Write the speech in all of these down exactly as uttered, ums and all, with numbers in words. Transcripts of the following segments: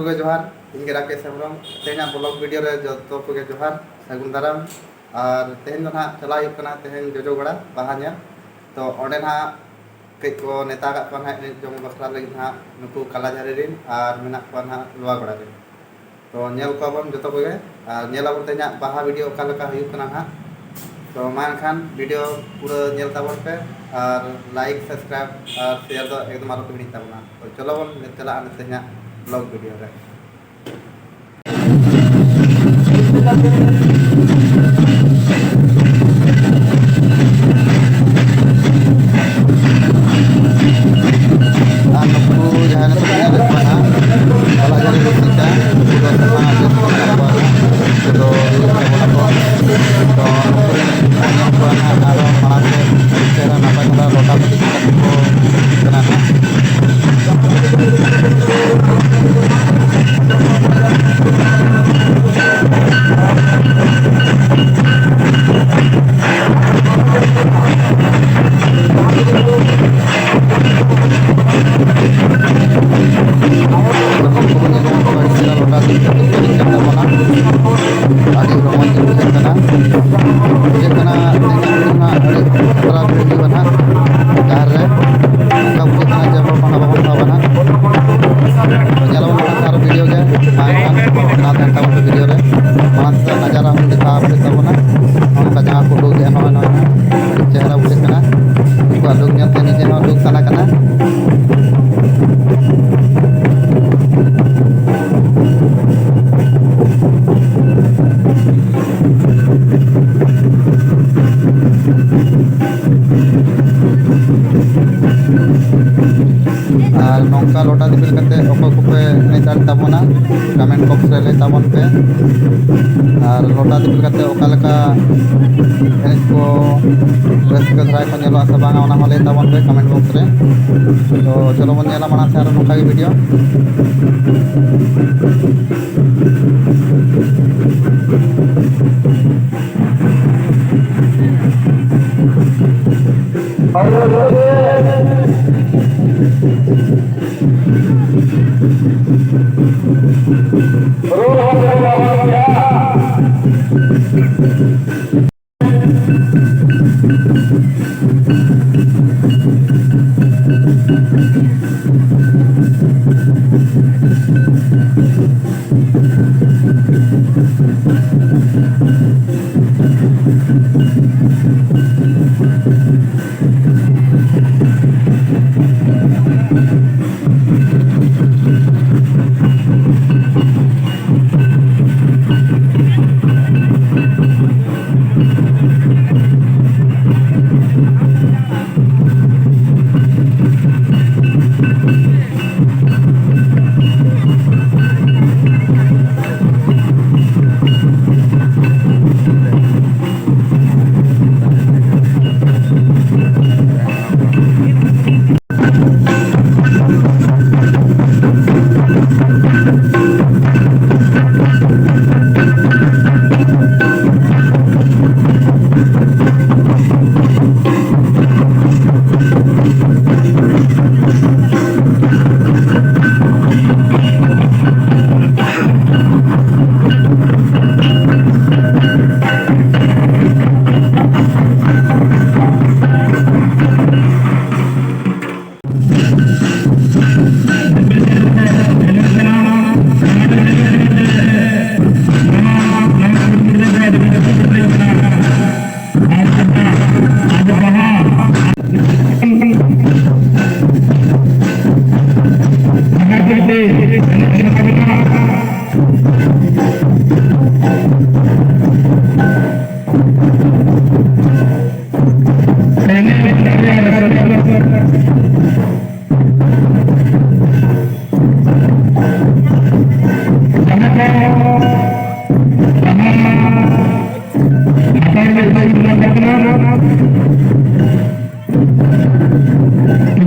ᱠᱚᱜᱮ ᱡᱚᱦᱟᱨ, ᱤᱧ ᱜᱮ ᱨᱟᱠᱮᱥ ᱦᱮᱢᱵᱨᱚᱢ᱾ ᱛᱮᱦᱮᱧᱟᱜ ᱵᱞᱚᱜ ᱵᱷᱤᱰᱤᱭᱳ ᱨᱮ ᱡᱚᱛᱚ ᱠᱚᱜᱮ ᱡᱚᱦᱟᱨ, ᱥᱟᱹᱜᱩᱱ ᱫᱟᱨᱟᱢ᱾ ᱟᱨ ᱛᱮᱦᱮᱧ ᱫᱚ ᱱᱟᱦᱟᱜ ᱪᱟᱞᱟᱣ ᱦᱩᱭᱩᱜ ᱠᱟᱱᱟ ᱛᱮᱦᱮᱧ ᱡᱚᱡᱚ ᱜᱚᱲᱟ ᱵᱟᱦᱟ ᱧᱮᱞ᱾ ᱛᱚ ᱚᱸᱰᱮ ᱱᱟᱦᱟᱜ ᱠᱟᱹᱡ ᱠᱚ ᱱᱮᱣᱛᱟ ᱟᱠᱟᱫ ᱠᱚᱣᱟ ᱱᱟᱦᱟᱜ ᱮᱱᱮᱡ ᱡᱚᱝ ᱵᱟᱠᱷᱨᱟ ᱞᱟᱹᱜᱤᱫ ᱱᱟᱦᱟᱜ ᱱᱩᱠᱩ ᱠᱟᱞᱟᱡᱷᱟᱹᱨᱤ ᱨᱮᱱ, ᱟᱨ ᱢᱮᱱᱟᱜ ᱠᱚᱣᱟ ᱱᱟᱦᱟᱜ ᱞᱳᱣᱟ ᱜᱚᱲᱟ ᱨᱮᱱ᱾ ᱛᱚ ᱧᱮᱞ ᱠᱚᱣᱟ ᱵᱚᱱ ᱡᱚᱛᱚ ᱠᱚᱜᱮ, ᱟᱨ ᱧᱮᱞ ᱟᱵᱚᱱ ᱛᱮᱦᱮᱧᱟᱜ ᱵᱟᱦᱟ ᱵᱷᱤᱰᱤᱭᱳ ᱚᱠᱟ ᱞᱮᱠᱟ ᱦᱩᱭᱩᱜ ᱠᱟᱱᱟ ᱱᱟᱦᱟᱜ᱾ ᱛᱚ ᱢᱟ ᱮᱱᱠᱷᱟᱱ ᱵᱷᱤᱰᱤᱭᱳ ᱯᱩᱨᱟᱹ ᱧᱮᱞ ᱛᱟᱵᱚᱱ ᱯᱮ, ᱟᱨ ᱞᱟᱭᱤᱠ, ᱥᱟᱵᱥᱠᱨᱟᱭᱤᱵ ᱟᱨ ᱥᱮᱭᱟᱨ ᱫᱚ ᱮᱠᱫᱚᱢ ᱟᱞᱚ ᱯᱮ ᱦᱤᱲᱤᱧ ᱛᱟᱵᱚᱱᱟ᱾ ᱛᱚ ᱪᱚᱞᱚ ᱵᱚᱱ ᱪᱟᱞᱟᱜᱼᱟ ᱛᱮᱦᱮᱧᱟᱜ ᱵᱞᱚᱜ ᱵᱷᱤᱰᱤᱭᱳ ᱨᱮ᱾ ᱟᱨ ᱱᱩᱠᱩ ᱡᱟᱦᱟᱸᱭ ᱱᱤᱛᱚᱜ ᱵᱚᱱ ᱧᱮᱞᱮᱫ ᱠᱚᱣᱟ ᱦᱟᱸᱜ, ᱠᱟᱞᱟᱡᱷᱟᱹᱨᱤ ᱨᱩᱥᱤᱠᱟ, ᱩᱱᱠᱩ ᱫᱚ ᱥᱟᱥᱟᱝ ᱟᱜ ᱰᱨᱮᱥ ᱠᱚ ᱢᱮᱱᱟᱜ ᱠᱚᱣᱟ ᱦᱟᱸᱜ᱾ ᱩᱱᱠᱩ ᱫᱚ ᱨᱩᱭᱮᱫ ᱛᱟᱵᱚᱱᱟ ᱠᱚ᱾ ᱛᱚ ᱱᱩᱠᱩ ᱨᱮᱱ ᱧᱮᱞ ᱠᱚᱣᱟ ᱦᱟᱸᱜ, ᱟᱨᱚ ᱢᱟᱲᱟᱝ ᱥᱮᱫ ᱪᱮᱦᱨᱟ ᱱᱟᱯᱟᱭ ᱱᱟᱯᱟᱭ ᱞᱚᱴᱟ ᱠᱚ ᱤᱫᱤ ᱠᱟᱛᱮ ᱠᱚ ᱠᱟᱱᱟ ᱦᱟᱸᱜ᱾ ᱟᱹᱰᱤ ᱨᱚᱢᱚᱡᱽ ᱵᱩᱡᱷᱟᱹᱜ ᱠᱟᱱᱟ᱾ ᱵᱩᱡᱷᱟᱹᱜ ᱠᱟᱱᱟ ᱛᱮᱦᱮᱧᱟᱜ ᱵᱷᱤᱲ ᱢᱟ ᱟᱹᱰᱤ ᱠᱷᱟᱛᱨᱟ ᱵᱷᱤᱲ ᱦᱩᱭᱩᱜᱼᱟ ᱱᱟᱦᱟᱜ ᱰᱟᱦᱟᱨ ᱨᱮ᱾ ᱚᱱᱠᱟ ᱵᱩᱡᱷᱟᱹᱜ ᱠᱟᱱᱟ ᱡᱮ ᱦᱚᱲ ᱠᱚ ᱱᱟᱦᱟᱜ ᱵᱟᱵᱚᱱ ᱥᱟᱦᱟᱣ ᱠᱟᱱᱟ᱾ ᱛᱚ ᱧᱮᱞ ᱟᱵᱚᱱ ᱱᱟᱦᱟᱜ ᱟᱨ ᱵᱷᱤᱰᱤᱭᱳ ᱜᱮ ᱢᱟ ᱮᱱᱠᱷᱟᱱ ᱵᱮᱱᱟᱣ ᱛᱟᱦᱮᱱ ᱛᱟᱵᱚᱱ ᱯᱮ ᱵᱷᱤᱰᱤᱭᱳ ᱨᱮ᱾ ᱢᱟᱲᱟᱝ ᱥᱮᱫ ᱱᱟᱡᱟᱨᱟ ᱦᱚᱸ ᱫᱮᱠᱷᱟᱣ ᱟᱯᱮ ᱛᱟᱵᱚᱱᱟ᱾ ᱱᱚᱜᱼᱚ ᱱᱚᱝᱠᱟ ᱡᱟᱦᱟᱸ ᱠᱚ ᱩᱰᱩᱠᱮᱜᱼᱟ ᱱᱚᱜᱼᱚᱭ ᱱᱚᱜᱼᱚᱭ ᱱᱟᱦᱟᱜ ᱟᱹᱰᱤ ᱪᱮᱦᱨᱟ ᱵᱩᱡᱷᱟᱹᱜ ᱠᱟᱱᱟ᱾ ᱩᱱᱠᱩᱣᱟᱜ ᱞᱩᱠ ᱧᱮᱞ ᱛᱮ ᱱᱤᱡᱮ ᱦᱚᱸ ᱞᱩᱠ ᱥᱟᱱᱟ ᱠᱟᱱᱟ᱾ ᱟᱨ ᱱᱚᱝᱠᱟ ᱞᱚᱴᱟ ᱫᱤᱯᱤᱞ ᱠᱟᱛᱮ ᱚᱠᱚᱭ ᱠᱚᱯᱮ ᱮᱱᱮᱡ ᱫᱟᱲᱮ ᱛᱟᱵᱚᱱᱟ, ᱠᱚᱢᱮᱱᱴ ᱵᱚᱠᱥ ᱨᱮ ᱞᱟᱹᱭ ᱛᱟᱵᱚᱱ ᱯᱮ᱾ ᱟᱨ ᱞᱚᱴᱟ ᱫᱤᱯᱤᱞ ᱠᱟᱛᱮ ᱚᱠᱟ ᱞᱮᱠᱟ ᱮᱱᱮᱡ ᱠᱚ ᱨᱟᱹᱥᱠᱟᱹ ᱫᱷᱟᱨᱟ ᱠᱚ ᱧᱮᱞᱚᱜᱼᱟ ᱥᱮ ᱵᱟᱝᱟ, ᱚᱱᱟ ᱦᱚᱸ ᱞᱟᱹᱭ ᱛᱟᱵᱚᱱ ᱯᱮ ᱠᱚᱢᱮᱱᱴ ᱵᱚᱠᱥ ᱨᱮ᱾ ᱛᱚ ᱪᱚᱞᱚ ᱵᱚᱱ ᱧᱮᱞᱟ ᱢᱟᱲᱟᱝ ᱥᱮᱫ ᱟᱨᱚ ᱱᱚᱝᱠᱟ ᱜᱮ ᱵᱷᱤᱰᱤᱭᱳ᱾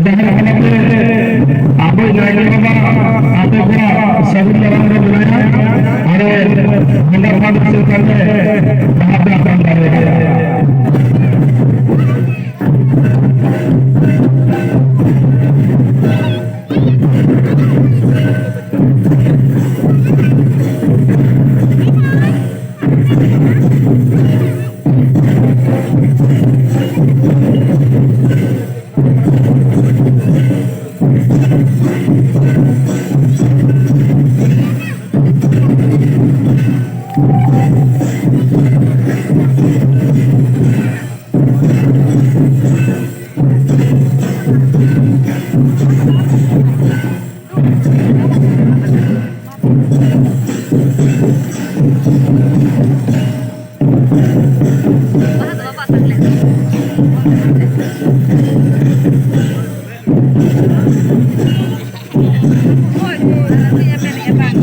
ᱡᱟᱦᱟᱸ ᱞᱮᱠᱟᱛᱮ ᱟᱵᱚ ᱱᱟᱭᱠᱮ ᱵᱟᱵᱟ ᱟᱛᱳ ᱠᱚᱲᱟ ᱥᱟᱹᱜᱩᱱ ᱫᱟᱨᱟᱢ ᱨᱮ ᱢᱮᱱᱟᱭᱟ, ᱟᱨ ᱵᱷᱟᱸᱰᱟᱱ ᱯᱷᱟᱸᱰᱟᱱ ᱥᱮᱫ ᱠᱷᱟᱱ ᱫᱚ ᱵᱟᱦᱟ ᱫᱟᱜ ᱠᱚ ᱫᱟᱲᱮᱭᱟᱜᱼᱟ᱾ ᱵᱟᱦᱟ ᱫᱚ ᱵᱟᱵᱟ ᱛᱟᱠ ᱞᱮ᱾ ᱦᱳᱭ, ᱦᱳᱭ, ᱟᱞᱮ ᱫᱚ ᱧᱮᱯᱮᱞ ᱧᱟᱯᱟᱢ᱾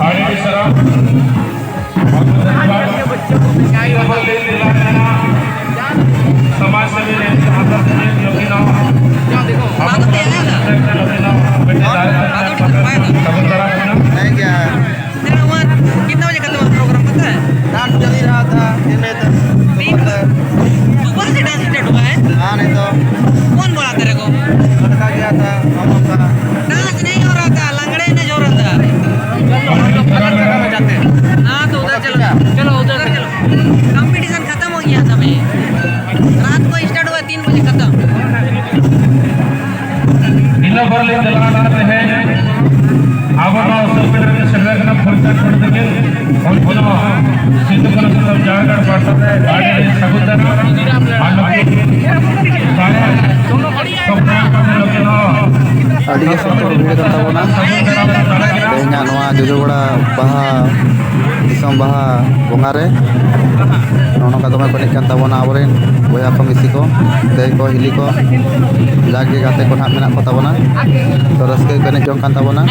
ᱟᱹᱰᱤ ᱟᱹᱰᱤ ᱥᱟᱨᱦᱟᱣ᱾ ᱥᱚᱢᱟᱡᱽ ᱥᱮᱵᱤ ᱱᱮᱛᱟ ᱦᱟᱛᱟᱣ ᱠᱟᱛᱮ ᱱᱩᱠᱤᱱ ᱦᱚᱸ ᱟᱵᱚ ᱱᱚᱣᱟ ᱢᱤᱫᱴᱮᱱ ᱫᱟᱨᱮ ᱨᱮᱱᱟᱜ ᱥᱟᱹᱜᱩᱱ ᱫᱟᱨᱟᱢ ᱠᱟᱱᱟ᱾ ᱴᱷᱤᱠ ᱜᱮᱭᱟ᱾ तेरा हुआ, कितना बजे खत्म हुआ प्रोग्राम पता है? डांस चल ही रहा था, दिन में तो। तीन बजे। सुबह से डांस स्टार्ट हुआ है? हाँ, नहीं तो। कौन बोला तेरे को? लड़का गया था, हम लोग का। डांस नहीं हो रहा था, लंगड़े नहीं हो रहा था। चलो, हम लोग गलत जगह में जाते हैं। हाँ, तो उधर चलो। चलो, उधर चलो। कंपटीशन खत्म हो गया था भाई। रात को स्टार्ट हुआ, तीन बजे खत्म। ᱤᱱᱟᱹ ᱯᱚᱨ ᱞᱤᱧ ᱪᱟᱞᱟᱣ ᱮᱱᱟ ᱛᱮᱦᱮᱧ ᱟᱵᱚ ᱱᱚᱣᱟ ᱩᱥᱩᱞ ᱯᱮᱲᱟ ᱨᱮ ᱥᱮᱴᱮᱨ ᱟᱠᱟᱱᱟ ᱯᱷᱩᱞᱴᱟ ᱠᱷᱚᱸᱰ ᱛᱟᱹᱠᱤᱱ᱾ ᱩᱱᱠᱤᱱ ᱦᱚᱸ ᱥᱤᱫᱩ ᱠᱟᱹᱱᱦᱩ ᱥᱟᱱᱛᱟᱲ ᱡᱟᱦᱮᱨ ᱜᱟᱲ ᱯᱟᱦᱴᱟ ᱨᱮ ᱟᱹᱰᱤ ᱟᱹᱰᱤ ᱥᱟᱹᱜᱩᱱ ᱫᱟᱨᱟᱢ᱾ ᱟᱨ ᱱᱩᱠᱤᱱ ᱫᱟᱲᱮ ᱥᱚᱢᱯᱨᱟᱭ ᱠᱟᱛᱮ ᱱᱩᱠᱤᱱ ᱦᱚᱸ ᱟᱹᱰᱤ ᱜᱮ ᱥᱚᱠᱛᱚ ᱵᱷᱤᱲ ᱠᱟᱱ ᱛᱟᱵᱚᱱᱟ ᱛᱮᱦᱮᱧᱟᱜ ᱱᱚᱣᱟ ᱡᱚᱡᱚᱜᱚᱲᱟ ᱵᱟᱦᱟ, ᱫᱤᱥᱚᱢ ᱵᱟᱦᱟ ᱵᱚᱸᱜᱟ ᱨᱮ᱾ ᱱᱚᱜᱼᱚ ᱱᱚᱝᱠᱟ ᱫᱚᱢᱮ ᱠᱚ ᱮᱱᱮᱡ ᱠᱟᱱ ᱛᱟᱵᱚᱱᱟ ᱟᱵᱚᱨᱮᱱ ᱵᱚᱭᱦᱟ ᱠᱚ, ᱢᱤᱥᱤ ᱠᱚ, ᱫᱟᱹᱭ ᱠᱚ, ᱦᱤᱞᱤ ᱠᱚ, ᱡᱟᱜᱮ ᱜᱟᱛᱮ ᱠᱚ ᱱᱟᱦᱟᱜ ᱢᱮᱱᱟᱜ ᱠᱚ ᱛᱟᱵᱚᱱᱟ᱾ ᱛᱚ, ᱨᱟᱹᱥᱠᱟᱹ ᱜᱮᱠᱚ ᱮᱱᱮᱡ ᱡᱚᱝ ᱠᱟᱱ ᱛᱟᱵᱚᱱᱟ᱾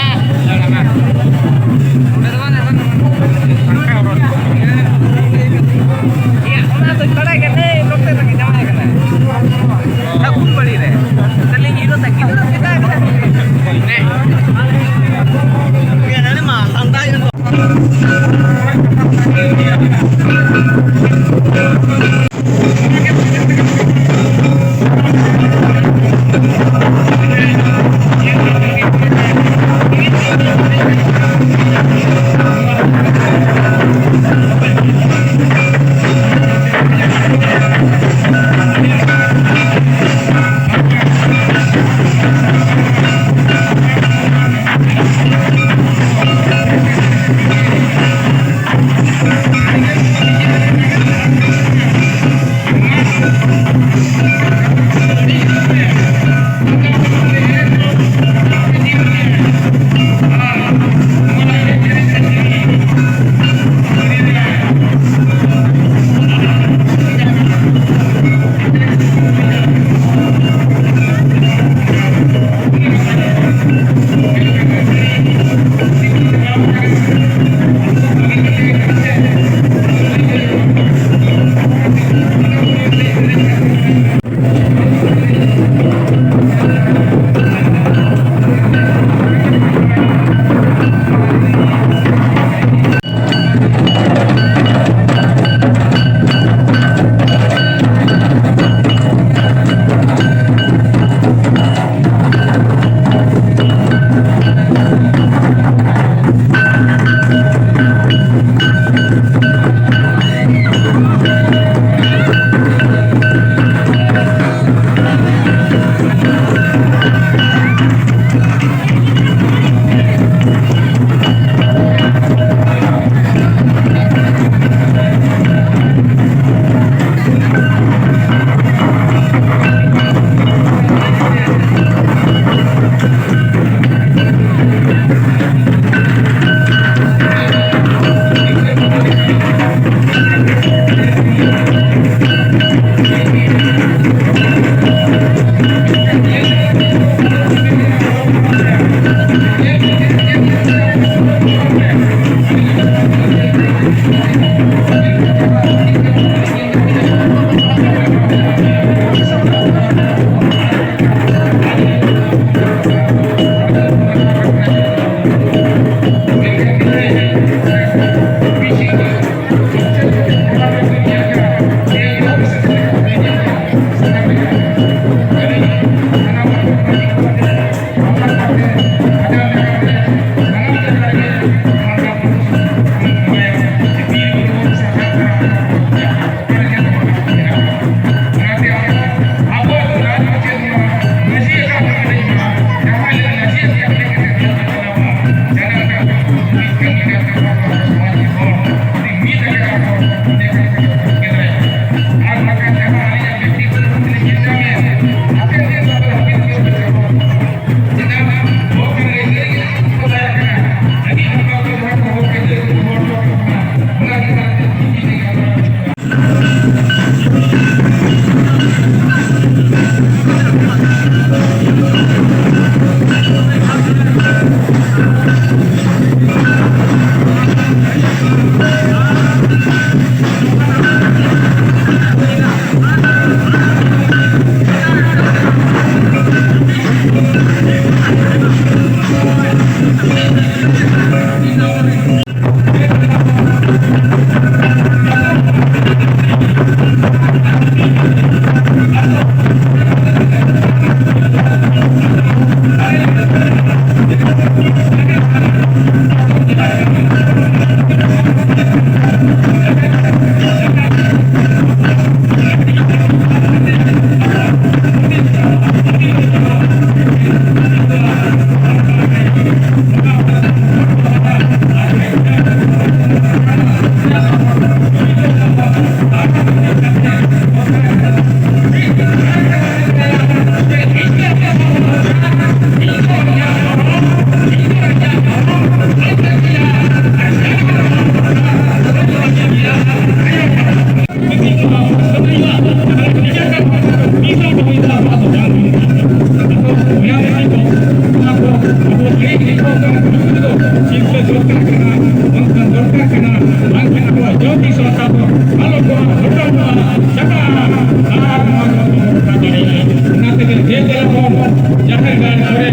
ᱫᱚᱨᱠᱟᱨ ᱠᱟᱱᱟ, ᱵᱟᱝᱠᱷᱟᱱ ᱫᱚᱨᱠᱟᱨ ᱠᱟᱱᱟ, ᱵᱟᱝᱠᱷᱟᱱ ᱟᱵᱚᱣᱟᱜ ᱡᱟᱹᱛᱤ ᱥᱟᱶᱛᱟ ᱫᱚ ᱟᱞᱚ ᱠᱚ ᱦᱚᱴᱚᱨᱚᱜᱼᱟ, ᱪᱟᱵᱟᱜᱼᱟ᱾ ᱟᱨ ᱱᱚᱣᱟ ᱫᱚ ᱵᱟᱵᱚᱱ ᱦᱟᱛᱟᱣ ᱫᱟᱲᱮᱭᱟᱜᱼᱟ᱾ ᱚᱱᱟ ᱛᱮᱜᱮ ᱫᱮ ᱫᱮᱞᱟ ᱵᱚᱱ ᱡᱟᱦᱮᱨ ᱜᱟᱲ ᱠᱚᱨᱮ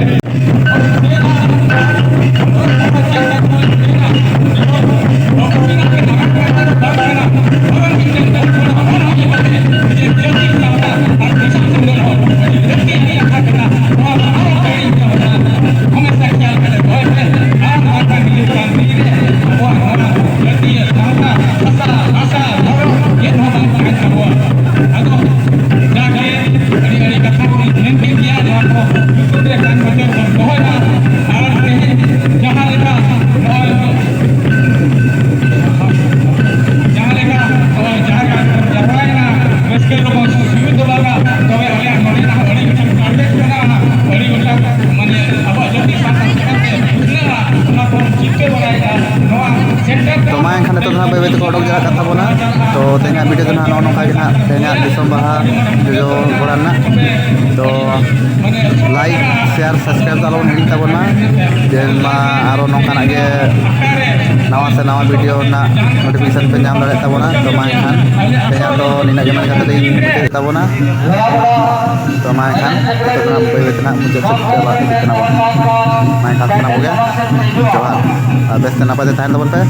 ᱟᱫᱚ ᱡᱟᱜᱮ ᱟᱹᱰᱤ ᱟᱹᱰᱤ ᱠᱟᱛᱷᱟ ᱠᱚ ᱢᱮᱱ ᱠᱮᱫ ᱜᱮᱭᱟ, ᱱᱚᱣᱟ ᱠᱚ ᱧᱩᱛᱩᱢ ᱨᱮ ᱜᱟᱱ ᱵᱟᱪᱚᱱ ᱵᱚᱱ ᱫᱚᱦᱚᱭᱟ᱾ ᱟᱨ ᱛᱮᱦᱮᱧ ᱡᱟᱦᱟᱸ ᱞᱮᱠᱟ ᱱᱚᱜᱼᱚᱭ ᱡᱟᱦᱟᱸ ᱞᱮᱠᱟ ᱱᱚᱜᱼᱚᱭ ᱡᱟᱦᱟᱸ ᱞᱮᱠᱟ ᱵᱚᱱ ᱡᱟᱣᱨᱟᱭᱮᱱᱟ, ᱨᱟᱹᱥᱠᱟᱹ ᱨᱚᱢᱚᱡᱽ ᱥᱩᱭᱩ ᱫᱚ ᱵᱟᱝᱟ, ᱛᱚᱵᱮ ᱟᱞᱮᱭᱟᱜ ᱱᱚᱰᱮᱱᱟᱜ ᱟᱹᱰᱤ ᱜᱚᱴᱟᱝ target ᱢᱮᱱᱟᱜᱼᱟ, ᱟᱹᱰᱤ ᱜᱚᱴᱟᱝ ᱢᱟᱱᱮ ᱟᱵᱚᱣᱟᱜ ᱡᱟᱹᱛᱤ ᱥᱟᱶᱛᱟ ᱪᱤᱠᱟᱹᱛᱮ ᱩᱛᱱᱟᱹᱜᱼᱟ, ᱚᱱᱟ ᱠᱚ ᱪᱤᱱᱛᱟᱹ ᱵᱟᱲᱟᱭᱮᱫᱟ᱾ ᱱᱚᱣᱟ center ᱛᱚ ᱢᱟ ᱮᱱᱠᱷᱟᱱ ᱱᱤᱛᱚᱜ ᱫᱚ ᱱᱟᱦᱟᱜ ᱵᱟᱹᱭ ᱵᱟᱹᱭ ᱛᱮᱠᱚ ᱚᱰᱚᱠ ᱪᱟᱞᱟᱜ ᱠᱟᱱ ᱛᱟᱵᱚᱱᱟ᱾ ᱛᱚ ᱛᱮᱦᱮᱧᱟᱜ video ᱫᱚ ᱱᱟᱦᱟᱜ ᱱᱚᱜᱼᱚ ᱱᱚᱝᱠᱟ ᱜᱮ ᱱᱟᱦᱟᱜ ᱛᱮᱦᱮᱧᱟᱜ ᱫᱤᱥᱚᱢ ᱵᱟᱦᱟ ᱡᱚᱡᱚ ᱜᱚᱲᱟ ᱨᱮᱱᱟᱜ᱾ ᱛᱚ like, share, subscribe ᱫᱚ ᱟᱞᱚᱵᱚᱱ ᱦᱤᱲᱤᱧ ᱛᱟᱵᱚᱱᱟ᱾ ᱡᱮ ᱢᱟ ᱟᱨᱚ ᱱᱚᱝᱠᱟᱱᱟᱜ ᱜᱮ ᱱᱟᱣᱟ ᱥᱮ ᱱᱟᱣᱟ video ᱨᱮᱱᱟᱜ notification ᱯᱮ ᱧᱟᱢ ᱫᱟᱲᱮᱭᱟᱜ ᱛᱟᱵᱚᱱᱟ᱾ ᱛᱚ ᱢᱟ ᱮᱱᱠᱷᱟᱱ ᱛᱮᱦᱮᱧᱟᱜ ᱫᱚ ᱱᱤᱱᱟᱹᱜ ᱜᱮ ᱢᱮᱱ ᱠᱟᱛᱮ ᱞᱤᱧ ᱢᱩᱪᱟᱹᱫ ᱛᱟᱵᱚᱱᱟ᱾ ᱛᱚ ᱢᱟ ᱮᱱᱠᱷᱟᱱ ᱱᱤᱛᱚᱜ ᱫᱚ ᱱᱟᱦᱟᱜ ᱵᱟᱹᱭ ᱵᱟᱹᱭ ᱛᱮ ᱱᱟᱦᱟᱜ ᱢᱩᱪᱟᱹᱫ ᱥᱮᱫ ᱪᱟᱞᱟᱜ ᱤᱫᱤᱜ ᱠᱟᱱᱟ ᱵᱚᱱ᱾ ᱢᱟ ᱮᱱᱠᱷᱟᱱ ᱥᱟᱱᱟᱢ ᱠᱚᱜᱮ ᱡᱚᱦᱟᱨ᱾ ᱟᱨ ᱵᱮᱥ ᱛᱮ ᱱᱟᱯᱟᱭ ᱛᱮ ᱛᱟᱦᱮᱱ ᱛᱟᱵᱚᱱ ᱯᱮ᱾